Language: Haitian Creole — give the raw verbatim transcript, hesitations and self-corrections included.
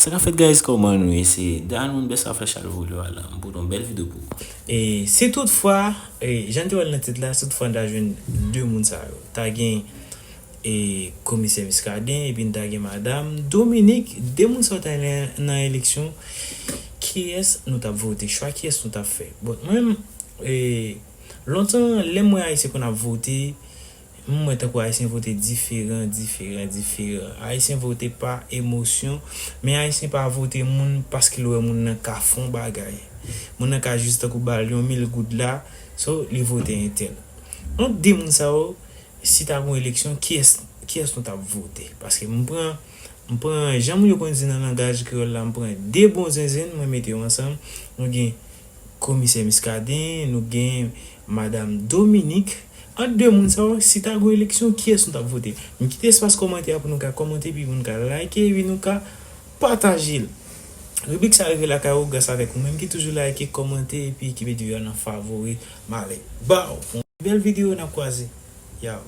Sa ka fèt, guys? Kòman nou ye? Se Danon, bèl sa fè chalvou yo ala. M pote yon bèl videyo pou ou. E si toutfwa, e, jan n te wè l nan tit la, si toutfwa n ta jwenn de moun sa yo, ta gen e, komisè Muscadin, epi n ta gen madanm Dominique, de moun sa yo ta nan, nan eleksyon, kiyès nou t ap vote, chwa kiyès nou t ap fè? Bon, mwen menm, e, lontan, lè m wè Ayisyen konn ap vote, m wè tankou Ayisyen vote diferan, diferan, diferan. Ayisyen vote pa emosyon, men Ayisyen pa vote moun paske l wè moun nan ka fè yon bagay. Moun nan ka jis tankou ba l yon mil goud la, so, li vote entèl. Ant de moun sa yo, si ta gen eleksyon, kiyès, kiyès nou t ap vote? Paske m pran, m pran, jan moun yo konn di nan langaj kreyòl la, m pran de bon zenzenn, mwen mete yo ansanm. Nou gen komisè Muscadin, nou gen madanm Dominique. Ant de moun sa yo, si ta gen eleksyon, kiyès nou t ap vote? M kite espas kòmantè a pou nou ka kòmante, epi pou nou ka like, epi nou ka pataje l. Ribrik sa rive lakay ou gras avèk ou menm ki toujou like, kòmante, epi ki met videyo a nan favori. M ale ba w pou yon bèl videyo, n ap kwaze. Yow.